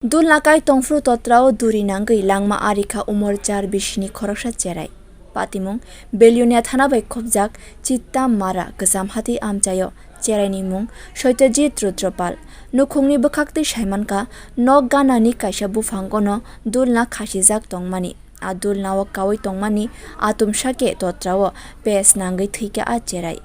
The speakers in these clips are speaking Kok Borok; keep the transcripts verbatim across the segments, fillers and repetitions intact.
Dulna kai tongphuru totrao duri nangwi langma arikha umor char bisini khoroksa cherai. Patimung Belonia thana bai khopjak Chitta Mara Kwcham Hati amchaio cheraini mung Satyajit Rudropal. Nukhungni bwkhaktwi saimankha, nok ganani kaisa buphangono dulna khasijak tongmani. A dulnao kaui tongmani atumsa khe totrao pes nangwi thwikha a cherai.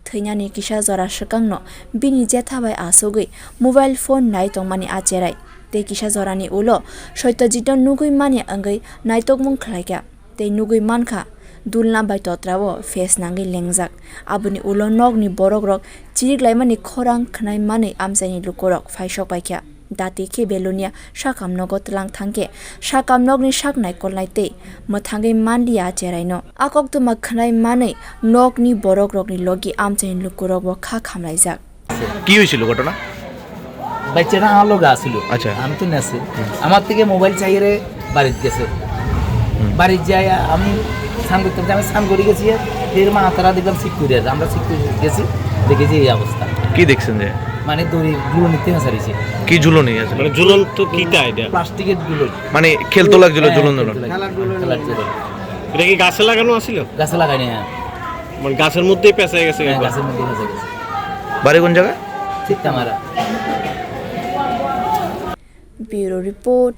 Thwinani kisa jora swkangno bini jetha bai asugwi mobile phone nai tongmani a cherai. Tei kisa jorani ulo Satyajitno nugwi mani wngwi naitokmung khlaikha. Tei nugwi mankha, dulna bai totrao pes nangwi lengjak. Aboni ulo nokni borokrok chirik laimani khorang khwnai manwi amchaini lukurok phaisok paikha. Dati khe Belonia sakam nogo tlang thangkhe sakam nokni sak naikolnai tei mwthangwi manliya cheraino. A koktwma khwnai manwi nokni borokrokni logi amchaini lukurokbo kha khamlaijak. কি হয়েছিল ঘটনা? বাচ্চাটা আমার লগে আসিল। আচ্ছা। আমি তো নেছি। আমার থেকে মোবাইল চাইয়ে বাড়িত গেছে। বাড়িত যাই আমি স্নান করতে করতে আমি স্নান করে গেছি। এর মা তারা দেখলাম সিক করে আছে। আমরা সিক করে গেছি, দেখি যে এই অবস্থা। কি দেখছেন যে? মানে দড়ি ঝুলনিতে হাসারিছে। কি ঝুলনি আছে? মানে ঝুলন্ত কিতা এটা? প্লাস্টিকের ঝুলনি। মানে খেলতো লাগছিল হ্যাঁ, ঝুলন্ত খেলতো ঝুলনি। লাগছিল। খেলার ঝুলনি। খেলার ঝুলনি। এটা কি গাছে লাগানো আছিল? গাছে লাগাইনি, হ্যাঁ। মানে গাছের মধ্যেই পেঁচা গেছে হ্যাঁ, একবার? গাছের মধ্যে ফেঁসে গেছে। বাড়ি কোন জায়গা? চিত্তামারা। Bureau report.